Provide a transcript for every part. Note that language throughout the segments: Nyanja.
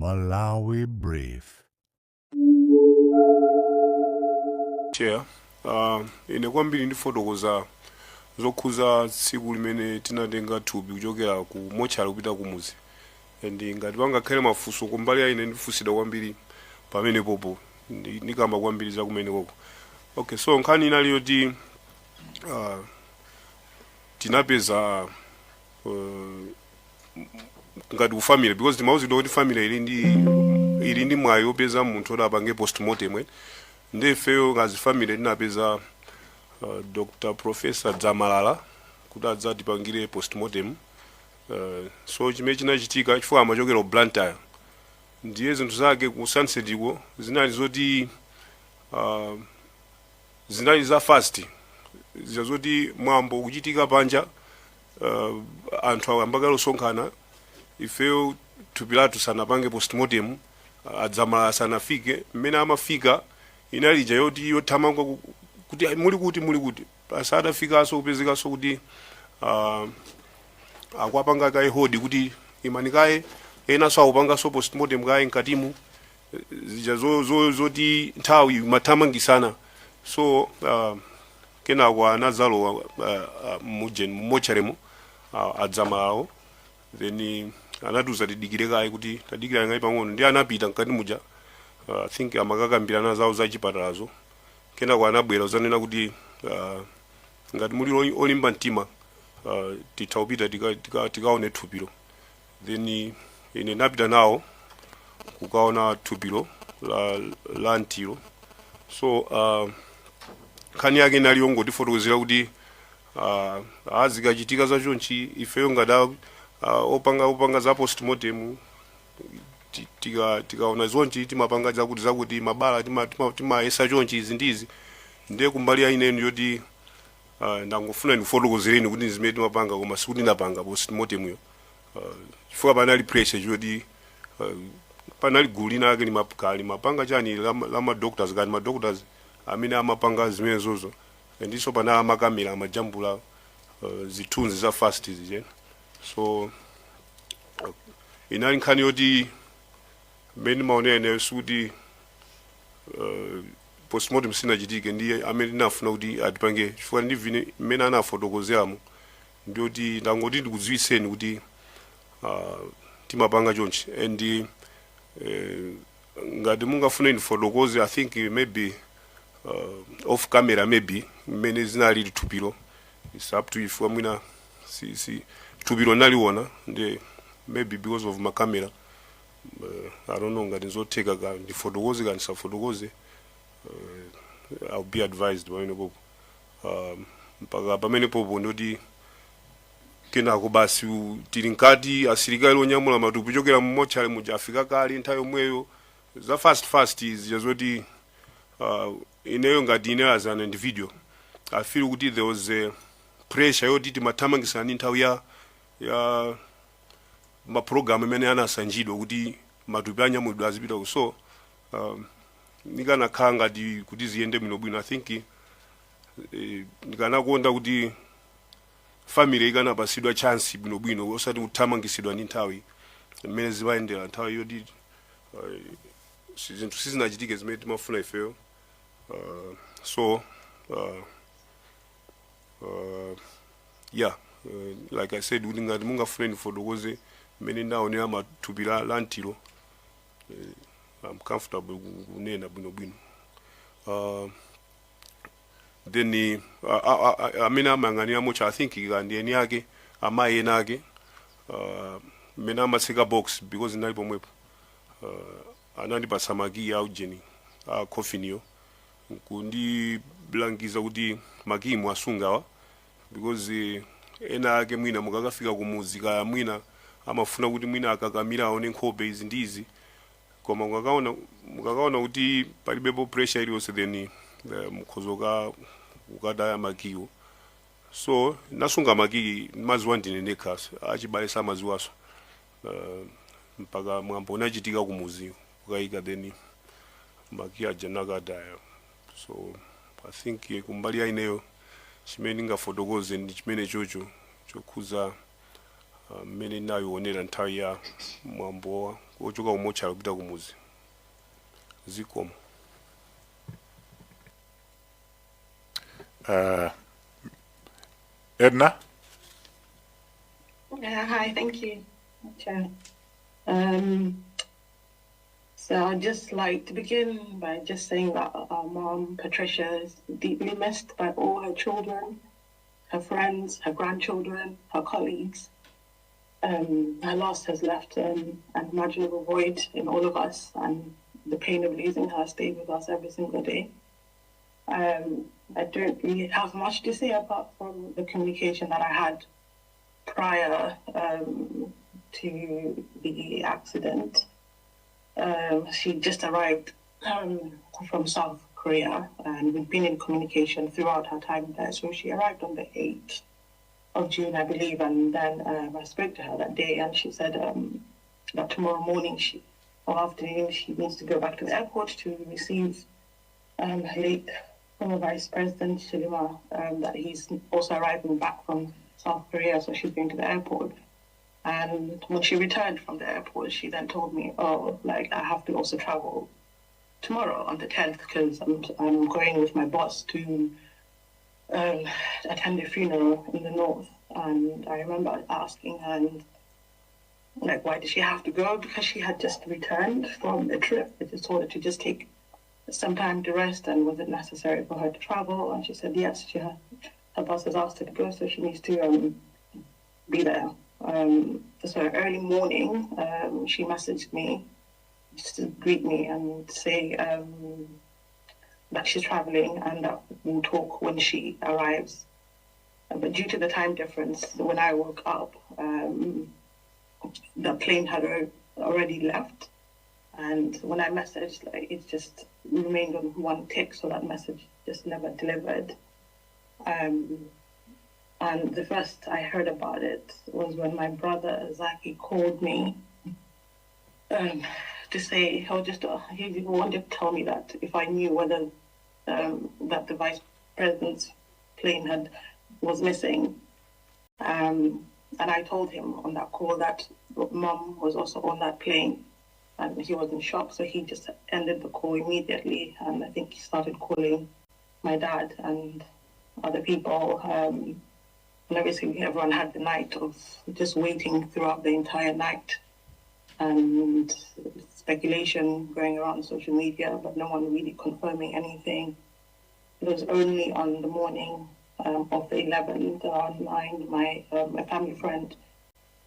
Malawi Brief. Chair, ine kwambiri ndifotokoza zokhuza tsiku limene tinatenga thupi kuchokera ku mochari kupita kumuzi, and ngati pangakhale mafunso kumbali ya ine, ndifunsidwa kwambiri pamene popo. Ndikamba kwambiri za kumene koko. Okay, so nkhani inali yoti tinapeza ngati ku family, because timauzidwa kuti family ili ndi mwayi wopeza munthu oti apange postmortem, eh. Ndi ifeyo ngati family tinapeza Dr. Professor Dzamalala kuti adzatipangire postmortem. So chimene chinachitika, chifukwa amachokera ku Blantyre, ndiye zinthu zake ku Sunset iko zinali zoti zinali za fast, zija zoti mwambo ukuchitika panja, anthu ambakale osonkhana. Ifeyo thupi lathu sanapange postmortem, adzamalala sanafike. Mmene amafika inali ija yoti yothamanga kuti, "Ai, muli kuti, muli kuti?" Pasadafikanso kupezekanso kuti akuapanga kaye hold, kuti imani kaye, enanso akupanganso postmortem kaye mkatimu, zija zoti nthawi mathamangisana. So kenako anadzalowa mujen mumocharemo adzamalawo, then anatiuza tidikire kaye, kuti tadikira kaye pang'ono. Ndi anapita mkati muja, I think amakakambirana zawo za chipatalazo. Kenako anabwera uzanena kuti ngati muli olimba mtima, titha kupita tikaone thupilo. Then ine ndapita nawo kukaona thupilo la ntiro. So nkhani yake inali yongotifotokozera kuti azikachitika zachonchi, ifeyo ngati opanga za postmortem, tikaona zonchi timapanga zakuti zakuti, mabala timayesa chonchi, izi ndizi. Ndiye kumbali ya ineni yoti ndangofuna ndifotokozereni kuti zimene timapanga, koma sikuti ndapanga postmortem yo, chifukwa panali pressure choti panali gulu lina ake limapanga chani la ma doctors, kani ma doctors amene amapanga zimenezozo, ndiso panali amakamera amajambula zithunzi za fast zije. So inali nkhani yoti mmene maonera ineyo sikuti postmortem sinachitike, ndiye amene ndinafuna kuti atipange, chifukwa ndivine mmene anafotokozeramo, ndiyoti ndangoti ndikudziwitseni kuti timapanga chonchi. And ngati mungafune ndifotokoze, I think maybe off camera, maybe mmene zinali thupilo, it's up to you, chifukwa mwina si thupilo naliona, ndi maybe because of makamera, I don't know ngati nzotheka ka ndifotokoze ka ndisafotokoze. I'll be advised pamene popo. Mpaka pamene popo ndoti kenako basi tili nkati, asilikali onyamula matupi kuchokera mmochale muja afika kale nthawi yomweyo, za fast fast zija zoti ineyo ngati ineyo as an individual, I feel kuti there was a pressure yoti timathamangisana ndi nthawi ya mapulogalamu imene anasanjidwa kuti matupi anyamulidwe azipita ku. So nikanakhala ngati kuti ziyende bwinobwino, I think ndikanakonda kuti family ikanapasidwa chance bwinobwino, osati kuthamangisidwa ndi nthawi mmene zimayendera, nthawi yoti zinthu sizinachitike zimene timafuna ifeyo. So yeah, like I said, kuti ngati mungafune ndifotokoze mmene ndaonera mathupi la ntiro, I'm comfortable kunena bwinobwino. Then amene amayang'anira mocha, I think kandi eni ake, amayi ena ake, mmene amatseka box, because ndinali pomwepo, anandipatsa makiyi a ujeni a coffin kundilangiza kuti makiyi mwasungawa, because ena ake mwina mukakafika kumuzi, kaya mwina amafuna kuti mwina akakamira aone nkhope, izi ndi izi. Koma mukakaona kuti palibepo pressure iliyonse, then mukhoza kukataya makiwo. So nasunga makiyi, maziwa ndine ndekha, achibale samaziwaso, mpaka mwambo unachitika kumuzi kukayika, then makiyi aja nakataya. So I think kumbali ya ineyo chimene ndingafotokoze ndi chimene chocho chokhuza Mmene ndinayionera nthawi ya mwambo wochoka kumotchala kupita kumuzi. Zikomo. Edna? Yeah, hi, thank you, Chair. So I'd just like to begin by just saying that our mom, Patricia, is deeply missed by all her children, her friends, her grandchildren, her colleagues. Her loss has left an unimaginable void in all of us, and the pain of losing her stays with us every single day. I don't really have much to say apart from the communication that I had prior to the accident. She just arrived from South Korea, and we've been in communication throughout her time there. So she arrived on the 8th of June, I believe, and then I spoke to her that day, and she said that tomorrow morning or afternoon she needs to go back to the airport to receive late former Vice President Chilima, that he's also arriving back from South Korea, so she's going to the airport. And when she returned from the airport, she then told me, oh, like, I have to also travel tomorrow on the 10th because I'm going with my boss to attend a funeral in the north. And I remember asking her, and like, why did she have to go? Because she had just returned from a trip. I just told her to just take some time to rest, and was it necessary for her to travel? And she said yes, her boss has asked her to go, so she needs to be there. So early morning, she messaged me just to greet me and say that she's traveling and that we'll talk when she arrives. But due to the time difference, when I woke up, the plane had already left. And when I messaged, like, it just remained on one tick, so that message just never delivered. And the first I heard about it was when my brother Zaki called me to say, he wanted to tell me that if I knew whether that the vice president's plane was missing. And I told him on that call that Mom was also on that plane, and he was in shock, so he just ended the call immediately. And I think he started calling my dad and other people. And obviously everyone had the night of just waiting throughout the entire night, and speculation going around social media, but no one really confirming anything. It was only on the morning of the 11th, around 9, my family friend,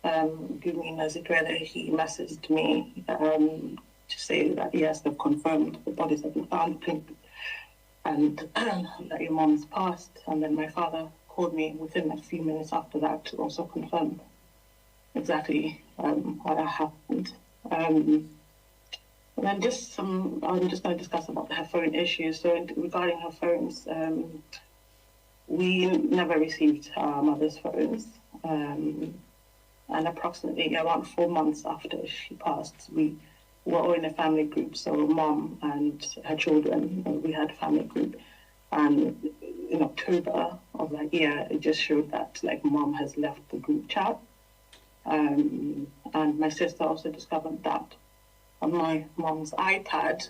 Gumina Zidreda, he messaged me to say that yes, they've confirmed the bodies have been found and that your mom's passed. And then my father called me within a few minutes after that to also confirm exactly what happened. And then just some, I'm just going to discuss about her phone issues. So regarding her phones, we never received our mother's phones. And approximately around 4 months after she passed, we were all in a family group. So Mom and her children, we had a family group. And in October of that year, it just showed that like Mom has left the group chat. And my sister also discovered that on my mom's iPad,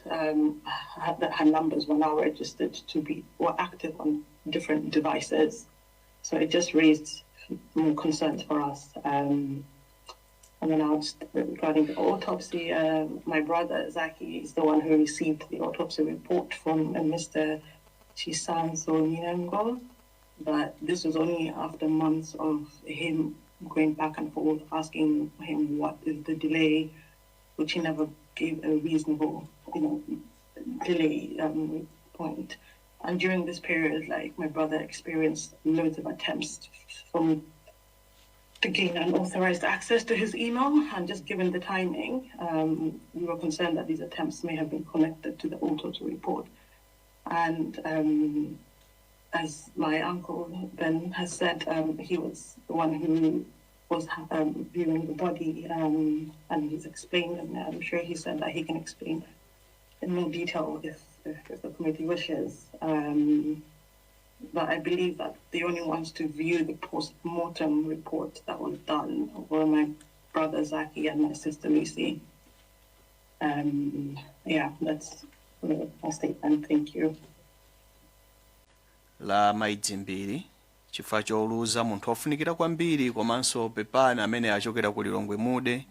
that her numbers were now registered to be were active on different devices. So it just raised more concerns for us. And then I was regarding the autopsy, my brother Zaki is the one who received the autopsy report from Mr. Chisanso Minengo, but this was only after months of him going back and forth asking him what is the delay, which he never gave a reasonable, delay point. And during this period, like, my brother experienced loads of attempts to gain unauthorized access to his email, and just given the timing, we were concerned that these attempts may have been connected to the autopsy report. And as my uncle Ben has said, he was the one who was viewing the body, and he's explained, and I'm sure he said that he can explain in more detail if the committee wishes. And But I believe that the only ones to view the post-mortem report that was done were my brother Zackie and my sister Lucy. Yeah, that's my statement. Thank you. La mayi Dzimbiri chifukwa choluza munthu ofunikira kwambiri, komanso pepani amene achokera ku Lilongwe Mude.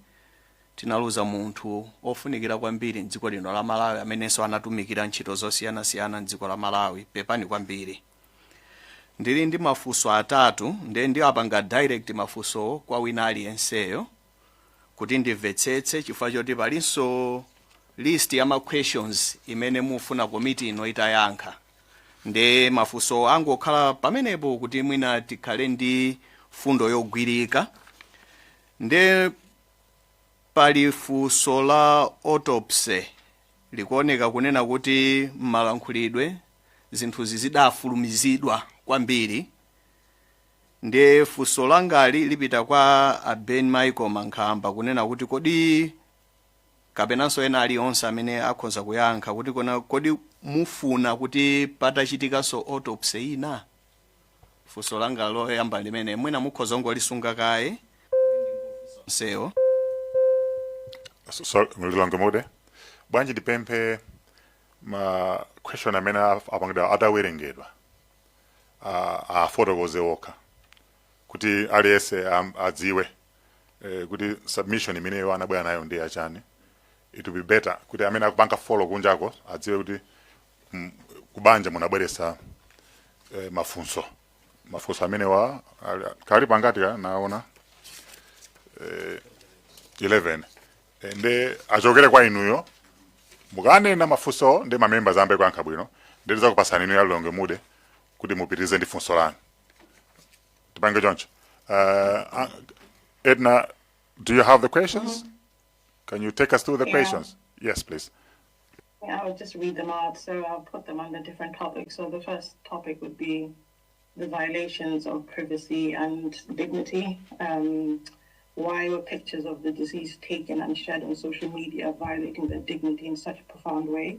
Tinaluza munthu ofunikira kwambiri mdziko lino la Malawi amenenso anatumikira ntchito zosiyanasiyana mdziko la Malawi. Pepani kwambiri. Ndili ndi mafunso atatu, ndiye ndiwapanga direct mafunso kwa wina aliyenseyo kuti ndimvetsetse, chifukwa choti palinso list ya ma questions imene mufuna komiti ino itayankha. Nde mafunso angokhala pamenepo kuti mwina tikhale ndi fundo yogwirika. Nde pali funso la autopsy, likuoneka kunena kuti m'malankhulidwe zinthuzi zidafulumizidwa kwambiri. Ndiye funso langali lipita kwa a Ben Michael Mankhamba kunena kuti kodi, kapenanso ena alionse amene akhoza kuyankha, kuti kona kodi mufuna kuti patachitikanso autopsy ina? Funso langa loyamba limene mwina mukhoza ngolisunga kaye nsewo. So, Lilongwe Mude, bwanji ndipemphe ma question amene apangidwa atawerengedwa afotokoze okha kuti aliyense adziwe kuti submission imeneyo anabwera nayo ndi achani. It will be better kuti amene akupanga follow kunjako adziwe kuti kubanja munabweresa mafunso amenewa kali pangati ka naona 11. Nde achokere kwa inuyo mukanena mafunso ndi ma members ambe kuyankha bwino, ndi tidzakupasani inu ya Lilongwe Mude kuti mupitirize ndi funso lanu. Tipange choncho. Edna, do you have the questions? Can you take us through the Yeah. questions? Yes, please. Yeah, I'll just read them out. So I'll put them under different topics. So the first topic would be the violations of privacy and dignity. Why were pictures of the deceased taken and shared on social media, violating their dignity in such a profound way?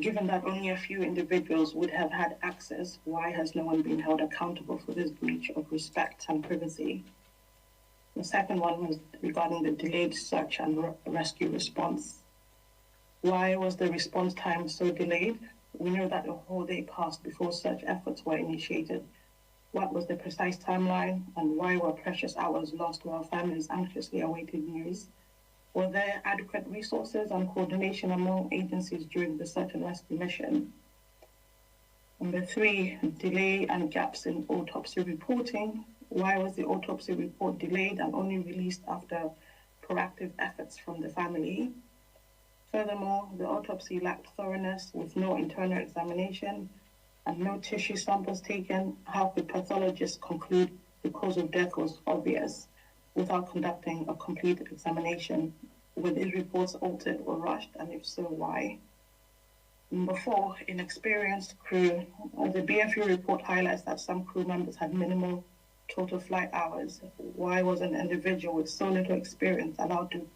Given that only a few individuals would have had access, why has no one been held accountable for this breach of respect and privacy? The second one was regarding the delayed search and rescue response. Why was the response time so delayed? We know that a whole day passed before search efforts were initiated. What was the precise timeline, and why were precious hours lost while families anxiously awaited news? Were there adequate resources and coordination among agencies during the search and rescue mission? Number three, delay and gaps in autopsy reporting. Why was the autopsy report delayed and only released after proactive efforts from the family? Furthermore, the autopsy lacked thoroughness, with no internal examination and no tissue samples taken. How could pathologists conclude the cause of death was obvious without conducting a complete examination? Were these reports altered or rushed, and if so, why? Number four, inexperienced crew. The BFU report highlights that some crew members had minimal total flight hours. Why was an individual with so little experience allowed to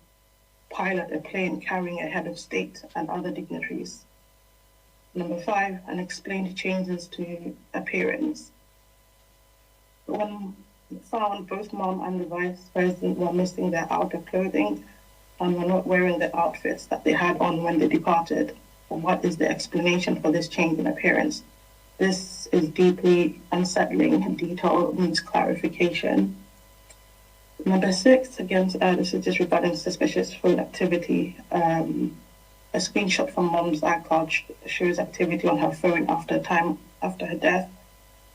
pilot a plane carrying a head of state and other dignitaries? Number five, unexplained changes to appearance. When found, both mom and the vice president were missing their outer clothing and were not wearing the outfits that they had on when they departed. What is the explanation for this change in appearance? This is deeply unsettling. Detail needs clarification. Number six, again, this is just regarding suspicious phone activity. A screenshot from mom's iCloud shows activity on her phone after her death.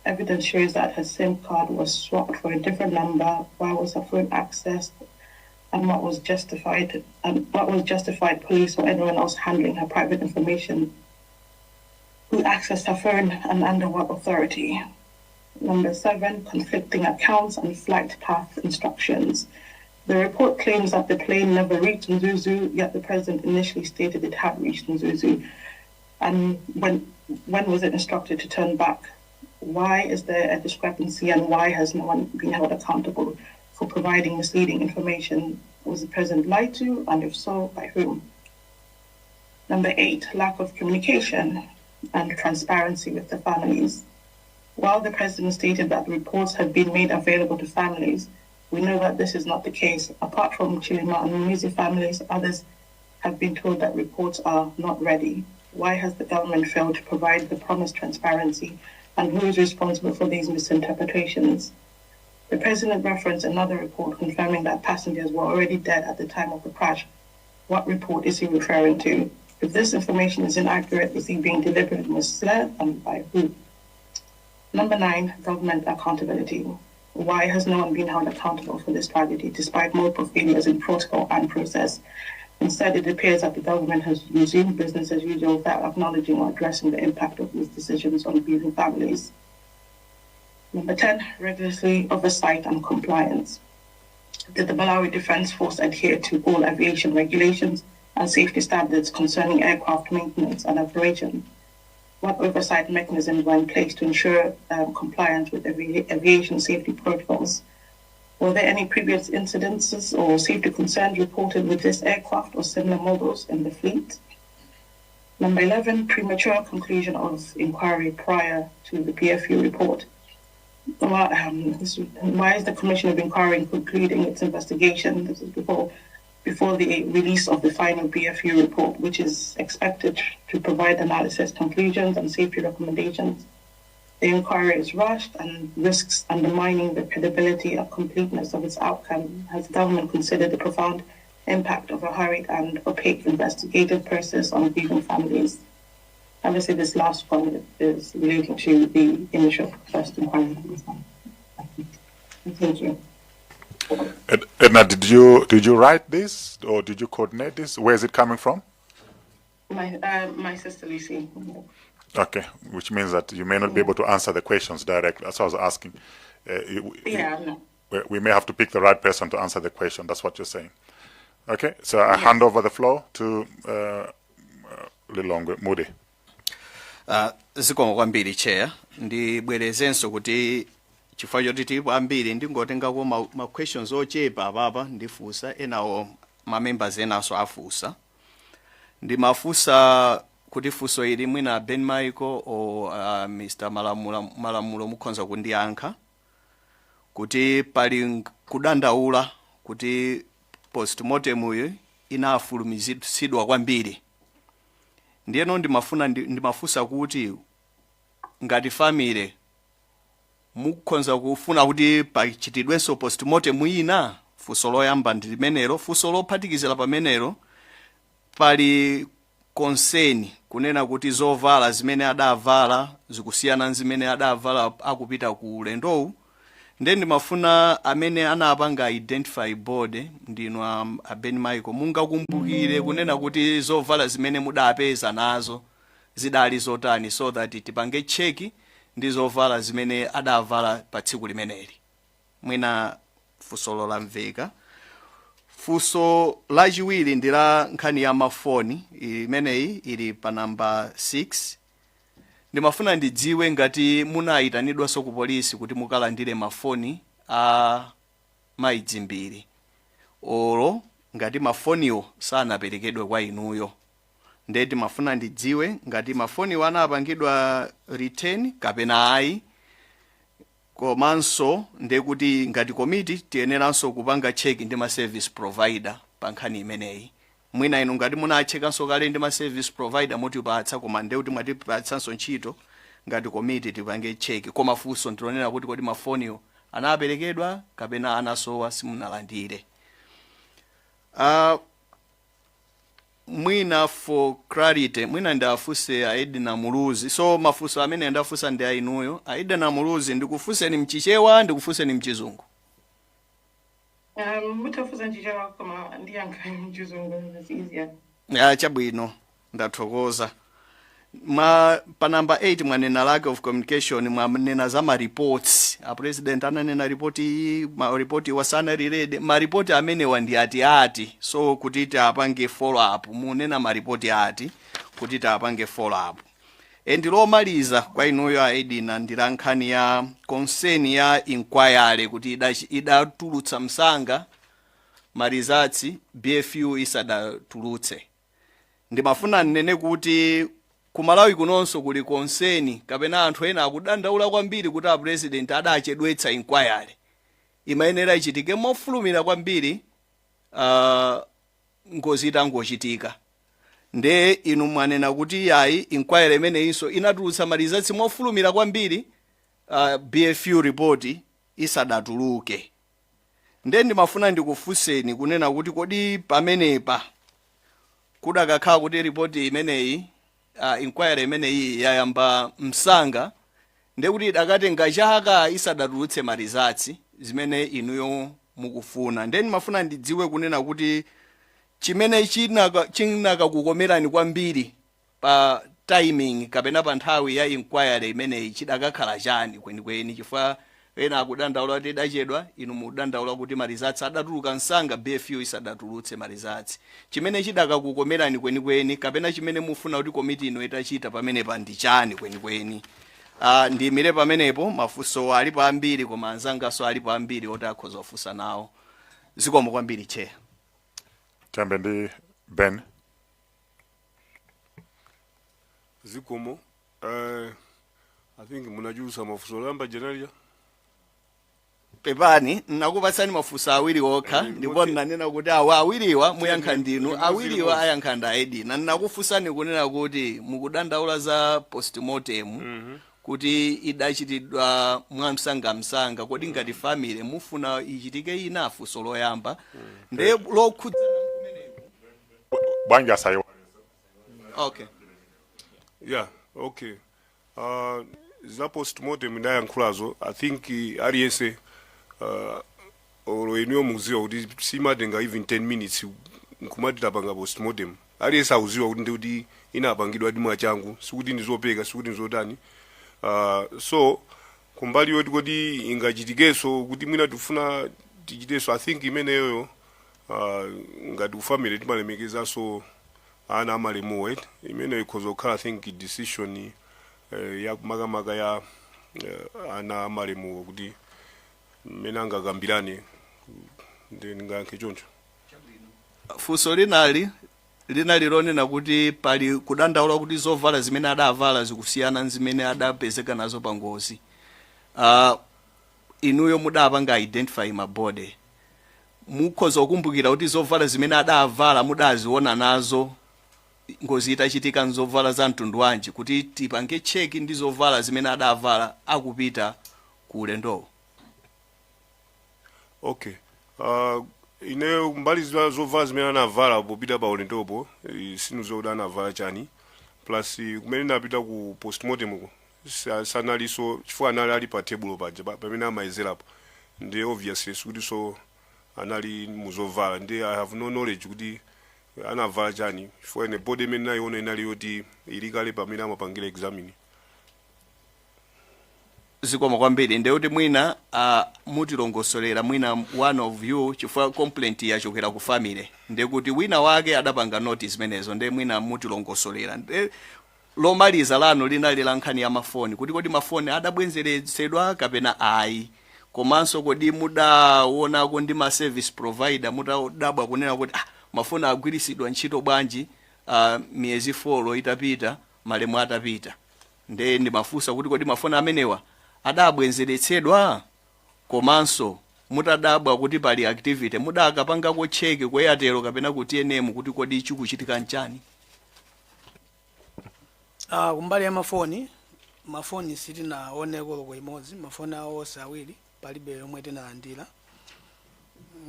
Evidence shows that her SIM card was swapped for a different number. Why was her phone accessed? And what was justified? And what was justified police or anyone else handling her private information? Who accessed her phone and under what authority? Number seven, conflicting accounts and flight path instructions. The report claims that the plane never reached Mzuzu, yet the president initially stated it had reached Mzuzu. And when was it instructed to turn back? Why is there a discrepancy, and why has no one been held accountable for providing misleading information? Was the president lied to, and if so, by whom? Number eight, lack of communication and transparency with the families. While the president stated that reports have been made available to families, we know that this is not the case. Apart from Chilima and Muluzi families, others have been told that reports are not ready. Why has the government failed to provide the promised transparency, and who is responsible for these misinterpretations? The president referenced another report confirming that passengers were already dead at the time of the crash. What report is he referring to? If this information is inaccurate, is he being deliberately misled, and by who? Number 9, government accountability. Why has no one been held accountable for this tragedy, despite multiple failures in protocol and process? Instead, it appears that the government has resumed business as usual without acknowledging or addressing the impact of these decisions on grieving families. Number 10, regulatory oversight and compliance. Did the Malawi Defense Force adhere to all aviation regulations and safety standards concerning aircraft maintenance and operation? What oversight mechanisms were in place to ensure compliance with aviation safety protocols? Were there any previous incidences or safety concerns reported with this aircraft or similar models in the fleet? Number 11, premature conclusion of inquiry prior to the BFU report. Why is the Commission of Inquiry concluding its investigation? This is before the release of the final BFU report, which is expected to provide analysis, conclusions, and safety recommendations. The inquiry is rushed and risks undermining the credibility and completeness of its outcome. Has the government considered the profound impact of a hurried and opaque investigative process on grieving families? Obviously, this last one is relating to the initial first inquiry. Thank you. Edna, did you write this or did you coordinate this? Where is it coming from? My sister Lucy. Okay, which means that you may not be able to answer the questions directly. That's what I was asking. Yeah, no. We may have to pick the right person to answer the question. That's what you're saying. Okay, so I hand over the floor to Lilongwe Moody. Zikomo kwambiri, Chair. Ndibwerezenso kuti chifukwa choti tilipo ambiri, ndingotengako ma questions ochepa apapa ndifunsa, enawo ma members enanso afunsa. Ndimafunsa kuti funso ili mwina Ben Michael o Mr Malamulo mukhoza kundiyankha, kuti pali kudandaula kuti postmortem uyu inafulumizidwa kwambiri. Ndiyeno ndimafuna ndimafunsa kuti ngati family mukhoza kufuna kuti pachitidwenso postmortem ina? Funso loyamba ndi limenelo. Funso lophatikizira pamenelo, pali concern kunena kuti zovala zimene adavala zikusiyana zimene adavala akupita ku ulendowu. Ndiye ndimafuna amene anapanga identify body, ndinu a Ben Michael, mungakumbukire kunena kuti zovala zimene mudapeza nazo zidali zotani, so that tipange check ndi zovala zimene adavala pa tsiku limeneli? Mwina funsolo lamveka. Funso lachiwiri ndi la nkhani ya mafoni, imeneyi ili pa namba 6. Ndimafuna ndidziwe ngati munayitanidwanso ku polisi kuti mukalandire mafoni a mayi Dzimbiri, olo ngati mafoniwo sanaperekedwe kwa inuyo. Ndiye timafuna ndidziwe ngati mafoniwo anapangidwa return kapena ayi. Komanso ndiye kuti ngati komiti tiyeneranso kupanga check ndi ma service provider pa nkhani imeneyi. Mwina inu ngati munachekanso kale ndi ma service provider mutipatsa, koma ndiye kuti mwatipatsanso ntchito ngati komiti tipange check. Koma funso ndilonena kuti kodi mafoniwo anaperekedwa kapena anasowa, simunalandire? Mwina for clarity, mwina ndafunse a Edna Muluzi. So mafunso amene ndafunsa ndi ainuyo, a Edna Muluzi. Ndikufunseni mchichewa, ndikufunseni mchizungu? Mutafunsa mchichewa, koma ndiyankha mchizungu, it's easier. Ya, chabwino, ndathokoza. Ma pa number 8 mwanena lack of communication, mwanena za ma reports. A president ananena ripoti iyi, ma report wasanalirede. Ma report amenewa ndi ati ati, so kuti tiapange follow up? Munena ma report ati kuti tiapange follow up? And lomaliza kwa inuyo a Edina ndi la nkhani ya concern ya inquiry, kuti idatulutsa msanga ma results BFU isadatulutse. Ndimafuna nnene kuti Ku Malawi kunonso kuli concern kapena anthu ena akudandaula kwambiri kuti a president adachedwetsa inquiry, imayenera ichitike mofulumira kwambiri ngozi itangochitika. Nde inu mwanena kuti yayi, inquiry imeneyinso inatulutsa ma results mofulumira kwambiri BFU report isadatuluke. Nde ndimafuna ndikufunseni kunena kuti kodi pamenepa kudakakhala kuti report imeneyi, inquiry imeneyi yayamba msanga, ndekuti idakatenga chaka isadatulutse ma results zimene inuyo mukufuna. Nde ndimafuna ndidziwe kunena kuti chimene chinakakukomerani kwambiri pa timing kapena pa nthawi ya inquiry imeneyi chidakakhala chani kwenikweni? Chifukwa ena akudandaula kuti idachedwa, inu mukudandaula kuti ma results adatuluka msanga BFU isadatulutse ma results. Chimene chidakakukomerani kwenikweni kapena chimene mufuna kuti komiti ino itachita pamenepa ndi chani kwenikweni? Ndiyimire pamenepo. Mafunso alipo ambiri, koma anzangaso alipo ambiri oti akhoza kufunsa nawo. Zikomo kwambiri, Chair. Tiyambe ndi Ben. Zikomo. I think munachulusa mafunso loyamba jenalia. Pepani, nakupatsani mafunso awiri okha. Ndipo nanena kuti awa awiriwa muyankha ndinu, limodzi, awiriwa limodzi. Ayankha ndi Aedina. Nakufunsani kunena kuti mukudandaula za postmortem kuti idachitidwa mwamsangamsanga, kodi ngati family mufuna ichitike ina? Funso loyamba nde lokhudzana kumeneko. Bwanji asayiwa? Okay. Yeah, okay. Za postmortem ndayankhulazo. I think aliyense, olo inuyo mukuziwa kuti simatenga even 10 minutes nkumati tapanga postmortem. Aliyense akuziwa kuti ndikuti inapangidwa ndi mwachangu, sikuti ndizopeka, sikuti ndizotani. So kumbali yoti kodi ingachitikenso kuti mwina tifuna tichitenso, I think imeneyoyo, ngati ku family timalemekezanso ana amalemuwa, right? Imeneyo ikhoza kukhala, I think, decision ya makamaka ya ana amalemuwa kuti mmene angakambirane. Ndi ndingayankhe choncho. Funso linali lonena kuti pali kudandaula kuti zovala zimene adavala zikusiyana ndi zimene adapezeka nazo pa ngozi. Inuyo mudapanga identify ma body, mukhoza kukumbukira kuti zovala zimene adavala mudaziona nazo ngozi itachitika nzovala za mtundu wanji, kuti tipange check ndi zovala zimene adavala akupita ku ulendowo? Okay, ineyo mbali za zovala zimene anavala popita pa ulendopo, sinuzo kuti anavala chani. Plus kumene napita ku postmortem ko sanalinso, chifukwa anali ali pa table paja pamene amayezerapo, ndi obviously sikuti so anali muzovala. Ndi I have no knowledge kuti anavala chani, chifukwa ine body imene nayiona inali yoti ili kale pamene amapangira examine. Zikomo kwambiri. Ndekuti mwina mutilongosolera, mwina one of you, chifukwa complaint yachokera ku family, ndekuti wina wake adapanga notice zimenezo, nde mwina mutilongosolera. Nde lomaliza lanu linali la nkhani ya mafoni, kuti kodi mafoni adabwezeretsedwa kapena ayi, komanso kodi mudaonako ndi ma service provider mutadabwa kunena kuti mafoni agwirisidwa ntchito bwanji miyezi 4 itapita, malemu atapita? Nde ndimafunsa kuti kodi mafoni amenewa adabwezeretsedwa, komanso mutadabwa kuti pali activity mudakapangako check ku Airtel kapena ku TNM kuti kodi chikuchitika nchani? Kumbali ya mafoni, mafoni sitinaoneko loko imodzi. Mafoni awo onse awiri palibe yomwe tinalandira.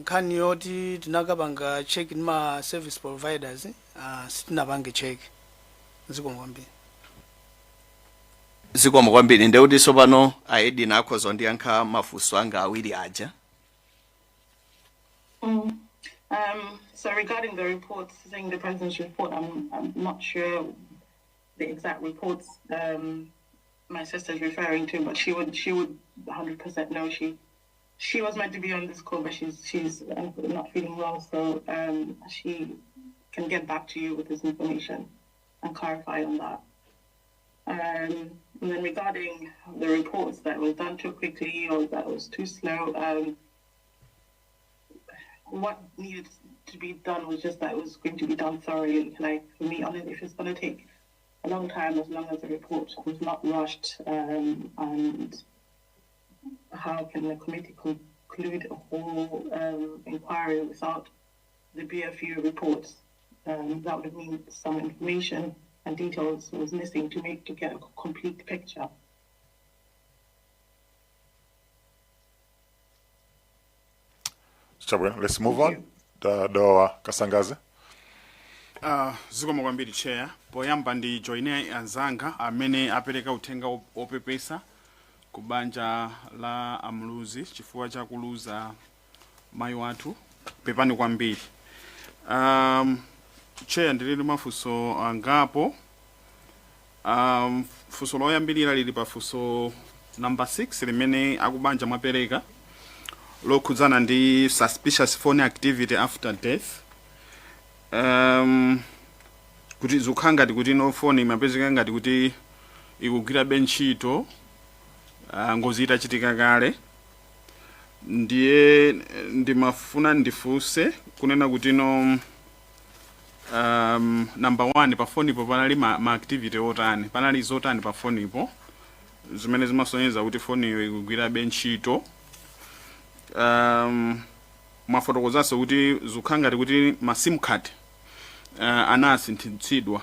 Nkhani yoti tinakapanga check ndi ma service providers, sitinapange check. Zikomo kwambiri. Zikomo kwambiri. Ndekuti tsopano Aedina akhoza kundiyankha mafunso anga awiri aja. So regarding the reports, saying the president's report, I'm not sure the exact reports my sister's referring to, but she would 100% know. She was meant to be on this call, but she's not feeling well, so she can get back to you with this information and clarify on that. And then regarding the reports that was done too quickly or that was too slow, what needed to be done was just that it was going to be done thoroughly. Like for me, honestly, if it's going to take a long time as long as the report was not rushed. And how can the committee conclude a whole inquiry without the BFU reports? That would mean some information and details was missing to get a complete picture. Chabwino, let's move Thank on. Da, Dowa Kasangazi. Zikomo kwambiri, Chair. Poyamba ndi joine anzanga amene apereka uthenga opepesa ku banja la amluzi chifukwa cha kuluza mayi wathu. Pepani kwambiri. Chair, ndili ndi mafunso angapo. Funso loyambirira lili pa funso number 6 limene akubanja mwapereka, lokhudzana ndi suspicious phone activity after death, kuti zikukhala ngati kuti no phone imapezeka ngati kuti ikugwirabe ntchito ngozi itachitika kale. Ndiye ndimafuna ndifunse kunena kuti no, number one, pa fonipo panali ma activity otani, panali zotani pa fonipo zimene zimasonyeza kuti foniyo ikugwirabe ntchito? Mwafotokozanso kuti zikukhala ngati kuti ma SIM card anasinthitsidwa,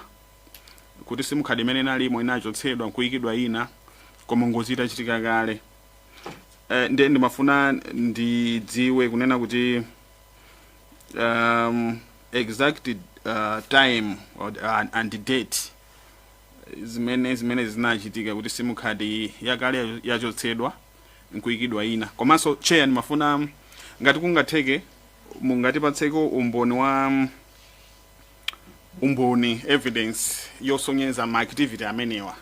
kuti SIM card imene inalimo inachotsedwa nkuyikidwa ina, koma ngozi itachitika kale. Ndiye ndimafuna ndidziwe kunena kuti exact time and date zimene zinachitika kuti SIM card yakale yachotsedwa nkuyikidwa ina. Komanso, Chair, ndimafuna ngati kungatheke mungatipatseko umboni wa umboni, evidence yosonyeza ma activity amenewa,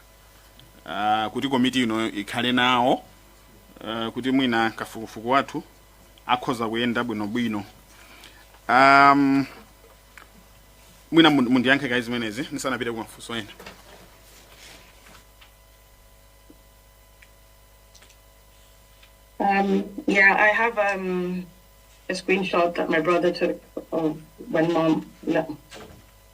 kuti komiti ino ikhale nawo, kuti mwina kafukufuku wathu akhoza kuyenda bwinobwino. Mwina mundiyankhe kayi zimenezi ndisanapite ku mafunso ena. Yeah, I have a screenshot that my brother took of when Mom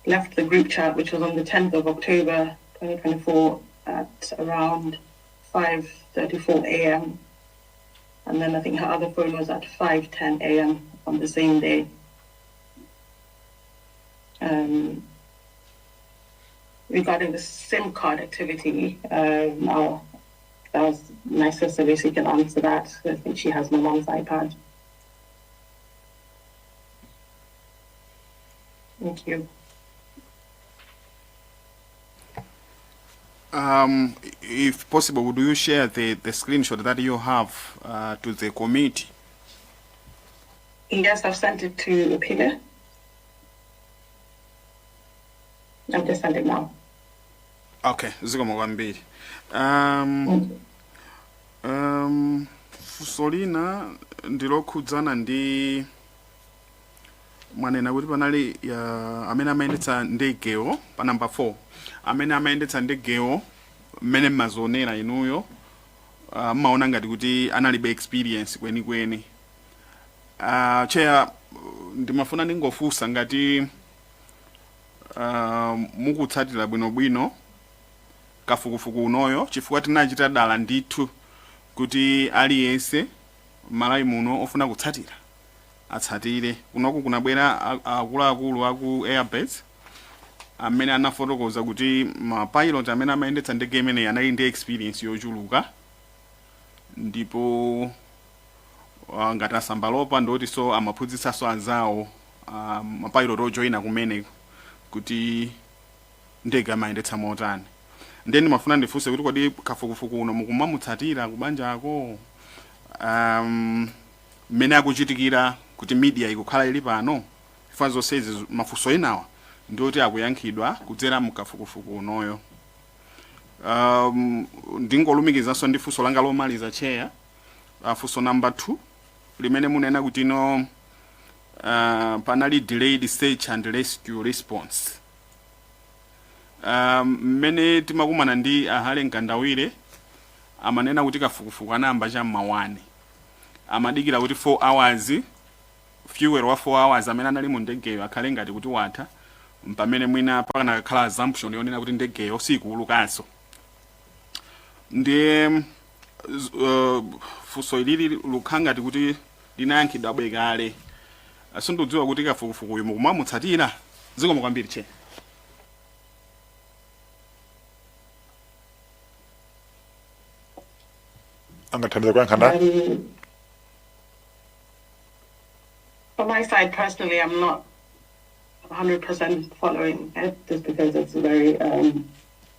left the group chat, which was on the 10th of October 2024 at around 5:34 a.m. And then I think her other phone was at 5:10 a.m. on the same day. Regarding the SIM card activity, that was my sister basically can answer that. I think she has my mom's iPad. Thank you. If possible, would you share the screenshot that you have to the committee? Yes, I've sent it to Peter. I've just sent it now. Okay, zikomo kwambiri. Funso lina ndilokhudzana ndi mwanena kuti panali ya, amene amayendetsa ndegewo pa number 4, amene amayendetsa ndegewo, mmene mmazionera inuyo, mmaona ngati kuti analibe experience kwenikweni. Chair, ndimafuna ndingofunsa ngati mukutsatira bwinobwino kafukufuku unoyo, chifukwa tinachita dala ndithu kuti aliyense m'Malawi muno ofuna kutsatira atsatire. Kunoku kunabwera akuluakulu aku airbase amene anafotokoza kuti mapilot amene amayendetsa ndege imeneyi anali ndi experience yochuluka, ndipo ngati asambalopa ndoti so amaphunzitsanso anzawo, mapilot ojoyina kumene, kuti ndege amayendetsa motani. Ndiye ndimafuna ndifunse kuti kodi kafukufuku uno mukumamutsatira kubanjako, mmene akuchitikira, kuti media ikukhala ili pano? Chifukwa zonsezi, mafunso enawa ndioti akuyankhidwa kudzera mkafukufuku unoyo. Ndingolumikizanso ndi funso langa lomaliza, Chair, funso number 2 limene munena kuti no, panali delayed search and rescue response. Mmene timakumana ndi ahale Mkandawire amanena kuti kafukufuku anayamba cham'ma 1, amadikira kuti 4 hours, fuel wa 4 hours amene anali mu ndegeyo akhale ngati kuti watha. Pamene mwina pakanakhala assumption yonena kuti ndegeyo sikuulukanso. Ndiye funso ilili lukhala ngati kuti linayankhidwa bwe kale. Sindidziwa kuti kafukufukuyu mukumamutsatira. Zikomo kwambiri, Chair. Angathandiza kuyankha ndani? From my side, personally, I'm not 100% following it just because it's very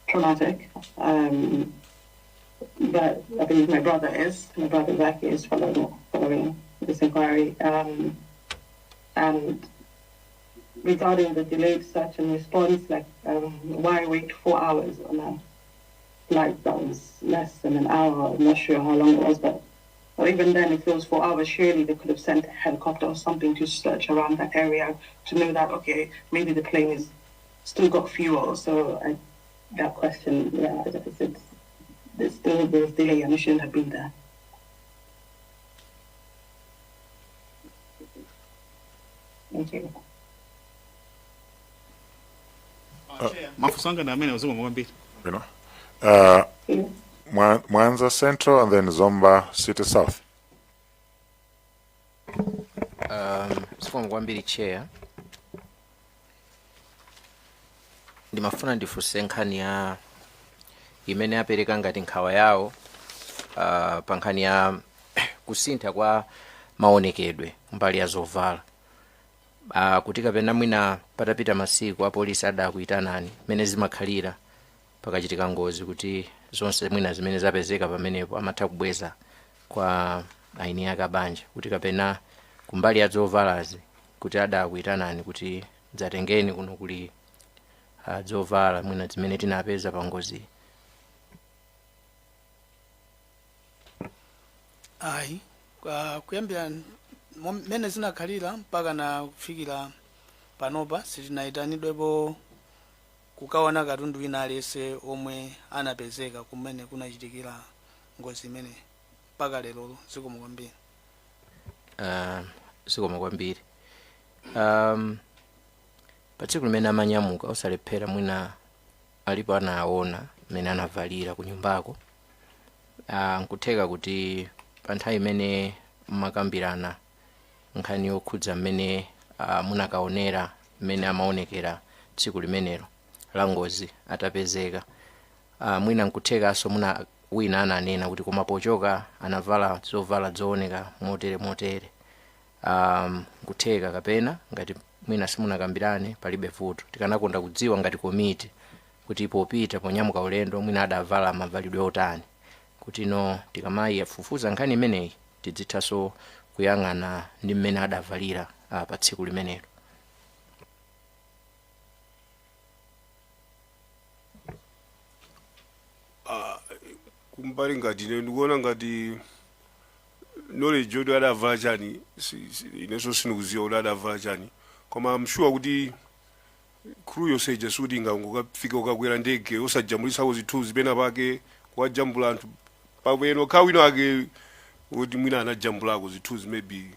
traumatic. But I believe my brother is. My brother Zaki is following this inquiry. And regarding the delayed search and response, like why wait 4 hours on a flight that was less than an hour? I'm not sure how long it was, but or even then, if it was 4 hours, surely they could have sent a helicopter or something to search around that area to know that, okay, maybe the plane is still got fuel. So that question, yeah, it's still there's delay and it shouldn't have been there. Thank you. Mafunso anga ndi amene, zikomo kwambiri. Yeah. Mwanza Central and then Zomba City South. Zikomo kwambiri, Chair. Ndimafuna ndifunse nkhani ya imene apereka ngati nkhawa yawo pa nkhani ya kusintha kwa maonekedwe mbali ya zovala, kuti kapena mwina patapita masiku apolisi adakuyitanani, mmene zimakhalira pakachitika ngozi, kuti zonse mwina zimene zapezeka pamenepo amatha kubweza kwa aini ake abanja, kuti kapena kumbali ya zovalazi kuti adakuyitanani kuti dzatengeni kuno kuli zovala mwina zimene tinapeza pa ngozi. Ayi, kuyambira mmene zinakhalira mpaka na kufikira panopa, sitinayitanidwepo kukaona katundu wina aliyense omwe anapezeka kumene kunachitikira ngozi imene mpaka lero. Zikomo kwambiri. Zikomo kwambiri. Pa tsiku limene amanyamuka, osalephera mwina alipo anaona mmene anavalira ku nyumbako. Nkutheka kuti pa nthawi imene mmakambirana nkhani yokhudza mmene munakaonera mmene amaonekera tsiku limenelo la ngozi atapezeka, mwina nkuthekanso muna wina ananena kuti koma pochoka anavala zovala zooneka motere motere. Nkutheka kapena ngati mwina simunakambirane, palibe vuto. Tikanakonda kudziwa ngati komiti kuti popita, ponyamuka ulendo, mwina adavala mavalidwe otani, kuti no tikamayifufuza nkhani imeneyi tidzithanso kuyang'ana ndi mmene adavalira pa tsiku limenelo. Kumbali ngati ine ndikuona ngati knowledge yoti adavala chani, inenso sindikuziwa kuti adavala chani, koma I'm sure kuti crew yonse ija sikuti ingangokafika ukakwera ndege osajambulisako zithunzi pena pake, kuwajambula anthu pabwino kha wina ake kuti mwina anajambulako zithunzi maybe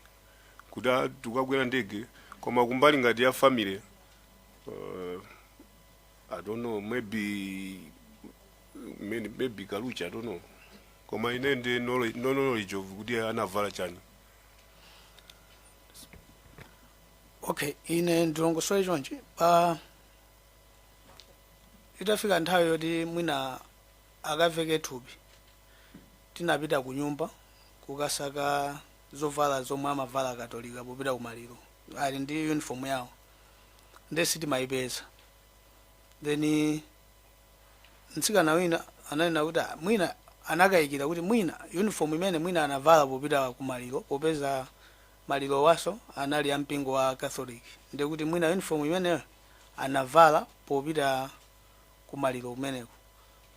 kuti tikakwera ndege. Koma kumbali ngati ya family, I don't know, maybe Kalucha, I don't know, koma ine ndi knowledge, no knowledge of kuti anavala chani. Okay, ine ndilongosole chonchi: pa itafika nthawi yoti mwina akaveke thupi, tinapita ku nyumba kukasaka zovala zomwe amavala Katolika popita kumaliro, ali ndi uniform yawo, nde sitimayipeza. Then mtsikana wina ananena kuti, "Ah, mwina anakayikira kuti mwina uniform imene mwina anavala popita kumaliro, popeza maliro waso anali ampingo wa Catholic, ndikuti mwina uniform imeneyo anavala popita kumaliro kumeneko."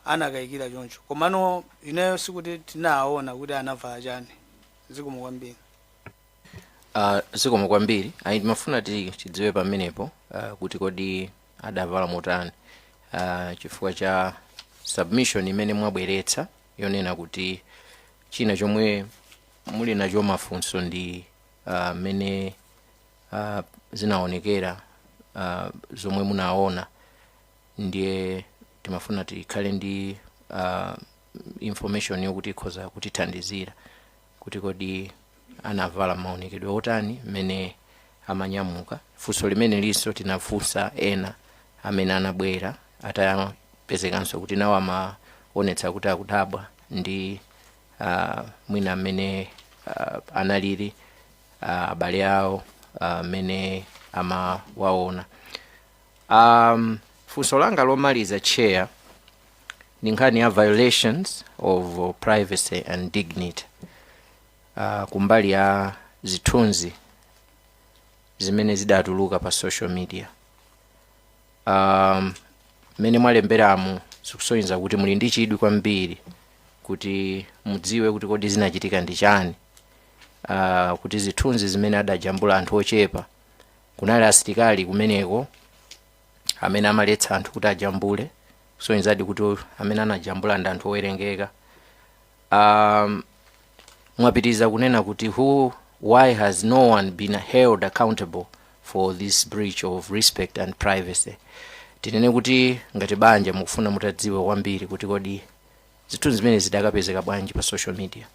Anakayikira choncho, komano ineyo sikuti tinaona kuti anavala chani. Zikomo kwambiri. Zikomo kwambiri. Ayi, timafuna tidziwe pamenepo kuti kodi adavala motani, chifukwa cha submission imene mwabweretsa yonena kuti china chomwe muli nacho mafunso ndi mmene zinaonekera. zomwe munaona, ndiye timafuna tikhale ndi information yokuti ikhoza kutithandizira kuti kodi anavala maonekedwe otani mmene amanyamuka. Funso limene linso tinafunsa ena amene anabwera atapezekanso kuti nawo amaonetsa kuti akudabwa ndi mwina amene analili abale awo amene amawaona. Funso langa lomaliza, Chair, ndi nkhani ya violations of privacy and dignity kumbali ya zithunzi zimene zidatuluka pa social media. Mmene mwalemberamu zikusonyeza kuti muli ndi chidwi kwambiri kuti mudziwe kuti kodi zinachitika ndi chani kuti zithunzi zimene adajambula anthu ochepa, kunali asilikali kumeneko amene amaletsa anthu kuti ajambule, kusonyezadi kuti amene anajambula ndi anthu owerengeka. Mwapitiriza kunena kuti why has no one been held accountable for this breach of respect and privacy? Tinene kuti ngati banja mukufuna mutadziwa kwambiri kuti kodi zithunzi zimene zidakapezeka bwanji pa social media?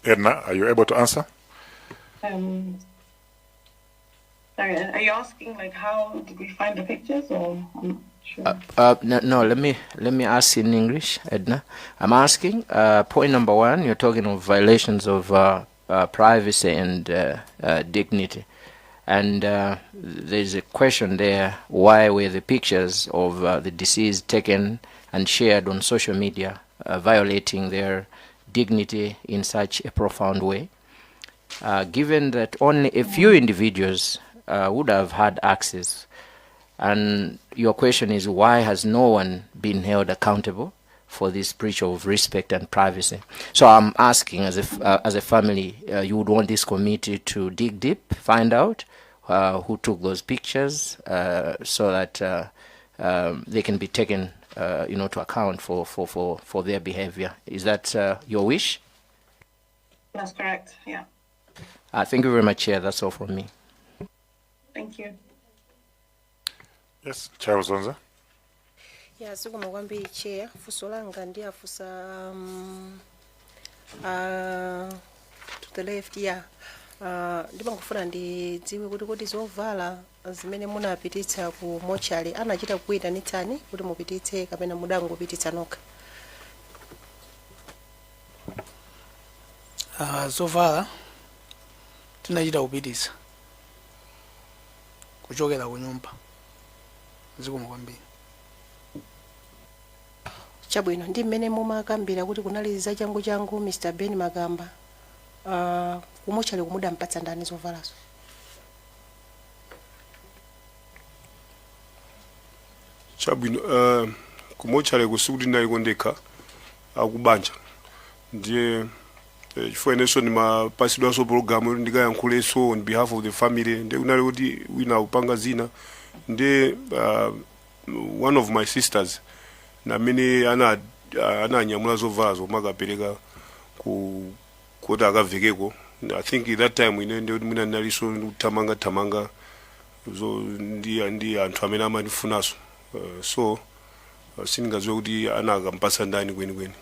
Edna, are you able to answer? Sorry, are you asking, like, how did we find the pictures, or I'm not sure. No, let me ask in English, Edna. I'm asking. Point number one, you're talking of violations of privacy and dignity, and there's a question there: why were the pictures of the deceased taken and shared on social media, violating their dignity in such a profound way? Given that only a few individuals would have had access, and your question is, why has no one been held accountable for this breach of respect and privacy? So I'm asking, as a family, you would want this committee to dig deep, find out who took those pictures, so that they can be taken to account for their behavior. Is that your wish? That's correct. Yeah. Thank you very much, Chair. That's all from me. Thank you. Yes, Charles Zonza. Ya, zikomo kwambiri, Chair. Funso langa ndi afunsa to the left, yeah. Ndimangofuna ndidziwe kuti kodi zovala zimene munapititsa ku mochari anachita kuyitanitsani kuti mupititse kapena mudangopititsa nokha? Zovala tinachita kupititsa kuchokera ku nyumba. Zikomo kwambiri. Chabwino. Ndi mmene mumakambira kuti kunali zachangu changu, Mr Ben Magamba, kumochari kumudampatsa ndani zovalazo? Chabwino, kumochari sikuti ndinaliko ndekha, akubanja. Ndiye chifukwa inenso ndimapasidwanso program yoti ndikayankhulenso on behalf of the family, ndiye kunali kuti wina akupanga zina. Ndiye one of my sisters namene ananyamula zovala zomwe akapereka ku kuti akavekeko. I think that time ine ndiye kuti mwina ndinalinso ndikuthamanga thamanga zo ndi anthu amene amandifunanso, so sindingadziwe kuti anakampatsa ndani kwenikweni.